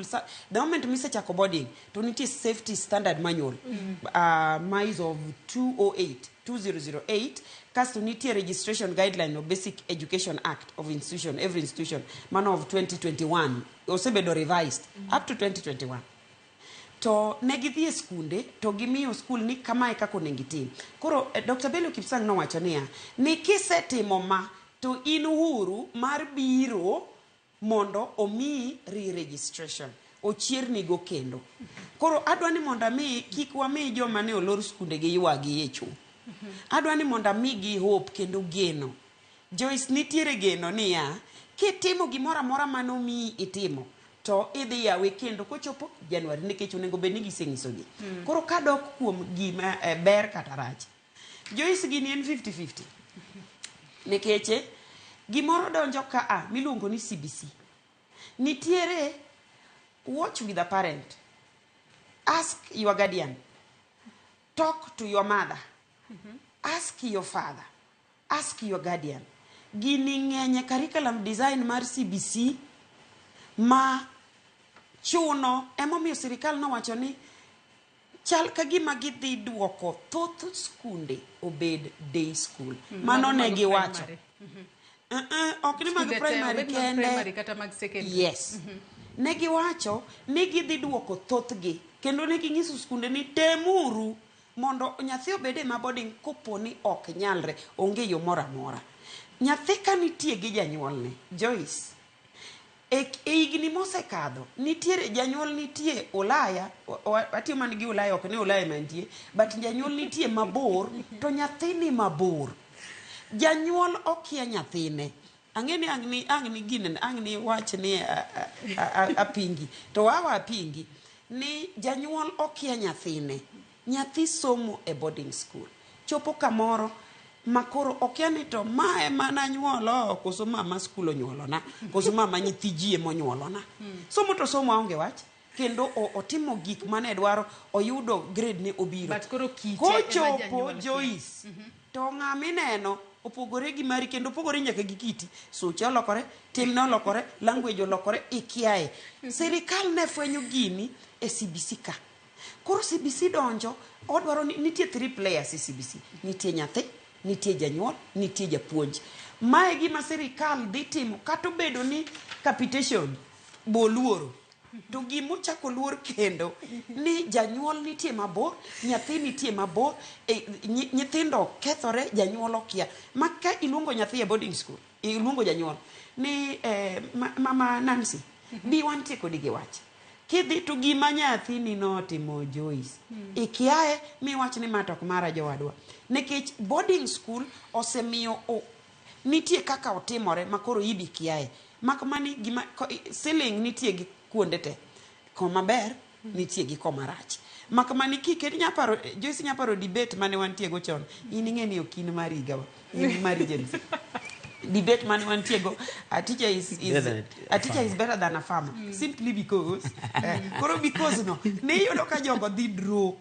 school sa, the moment misechako boarding to nitie safety standard manual ma is of 208 2008, kasto nitie registration guideline of Basic Education Act of institution, every institution, mano of 2021 osebedo revised up to 2021. To ne gidhi e skunde to gimiyo skul ni kamae kaka onego itim. Koro Dr. Belio Kipsang nowacho niya ni kisetimo ma to in uhuru mar biro mondo omiyi re-registration, ochiernigo kendo. Koro adwa ni mondo ami kik wami joma ne olor skunde gi ywagi e cho. Adwa ni mondo amigi hope kendo geno. Joyce, nitiere geno niya, kitimo gimoro amora manomiyi itimo to idhi yawe kendo kochopo January, nikech onego bed ni gisenyisogi. Koro kadok kuom gima ber kata rach, Joyce, gini en 50-50, nikech gimoro donjo ka a miluongo ni CBC. Nitiere watch with a parent, ask your guardian, talk to your mother, ask your father, ask your guardian. Gini ng'eny e curriculum design mar CBC ma chuno. Emomiyo sirikal nowacho ni chal ka gima gidhi duoko thoth skunde obed day school. Mano ne mag giwacho. Primary. Ok ni mag Skunde te, primary obed mag kende. Primary kata mag secondary. Yes. Ne giwacho ni gidhi duoko thothgi kendo ne ginyiso skunde ni temuru mondo nyathi obed e ma boarding kopo ni ok nyalre, onge yo moro amora. Nyathi ka nitie gi janyuolne, Joyce, e higni mosekadho nitiere janyuol nitie Ulaya, watiyo mana gi Ulaya, ok ni Ulaya mantie, but janyuol nitie mabor to nyathi ni mabor. Janyuol okia nyathine. Ang'e ni ang' ni ang' ni gine ang' ni wach ni apingi to wawa apingi ni janyuol okia nyathine. Nyathi somo e boarding school, chopo kamoro ma koro okia ni to ma ema nanyuolo koso mama skul onyuolona koso mama nyithi ji emonyuolona. Somo to somo, aonge wach, kendo otimo gik mane dwaro, oyudo grade ne obiro. But koro kite ema Kochopo janyuol kia. Joyce, to ng'ama ineno opogore gi mari kendo opogore nyaka gi kiti. Suche olokore, timne olokore, language olokore, ikiaye. Sirikal ne fwenyo gini e CBC ka. Koro CBC donjo, odwaro ni nitie three players e CBC. Nitie nyathi, nitie janyuol, nitie japuonj. Mae gima sirikal dhi timo kata obedo ni capitation boluoro. To gimochako luor kendo ni janyuol nitie mabor, nyathi nitie mabor, nyithindo kethore, janyuol okia. Ma ka iluongo nyathi e boarding school, iluongo janyuol ni mama Nancy, bi wantie kodi gi wach. Kidhi to gima nyathini notimo, Joyce, ikiaye miwach ni ma to ok mara jowadwa. Nikech boarding school osemiyo nitie kaka otimore ma koro ibi kiaye. Mak mani gima ceiling nitie gi kuonde te. Koma ber nitie gi koma rach. Mak mani kiket nyaparo, Joyce, nyaparo debate mane wantie go chon. In ing'e ni ok in mar higawa. In mar Gen Z. Debate mane wantie go, a teacher is Better a teacher is better than a farmer. Simply because koro because no ne iyudo ka jogo dhi draw,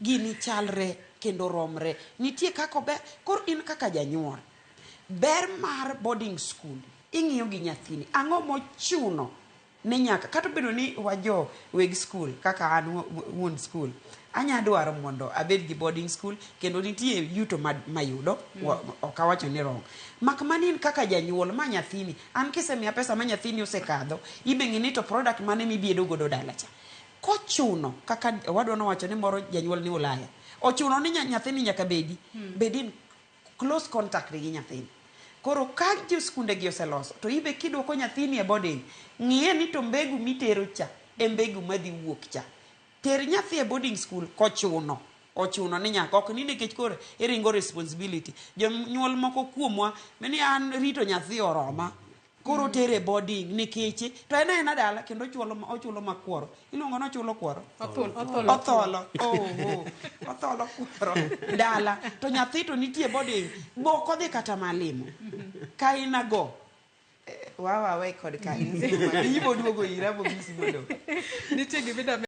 gini chalre kendo romre. Nitie kaka ober. Koro in kaka janyuol, ber mar boarding school ing'iyo gi nyathini, ang'o mochuno ni nyaka kata obedo ni wajo weg school kaka an wuon school anya dwaro mondo abed gi boarding school kendo nitie yuto mayudo ok awacho ni wrong, mak mana in kaka janyuol ma nyathini an kisemiya pesa ma nyathini osekadho, ibe ng'i ni to product mane mibedo godo dala cha kochuno kaka owadwa nowacho ni moro janyuol ni Ulaya ochuno ni nyathini nyaka bedi bed in close contact gi nyathini. Koro ka jo skunde gi oseloso to ibe kiduoko nyathini e boarding, ng'iye ni to mbegu mitero cha e mbegu madhi wuok cha. Ter nyathi e boarding school kochuno, ochuno ni nyaka, ok ni nikech koro iringo responsibility. Jonyuol moko kuomwa ni an rito nyathi oroma, koro tere boarding nikech to en aena dala kendo ochulo makuoro, iluongo ni ochulo kuoro. Otholo. Otholo, oh, otholo kuoro dala to nyathi to nitie boarding bok odhi kata malimo kainago. Wawa we kod ka ibo duogo ira bong'isi mondo Nitie gimida.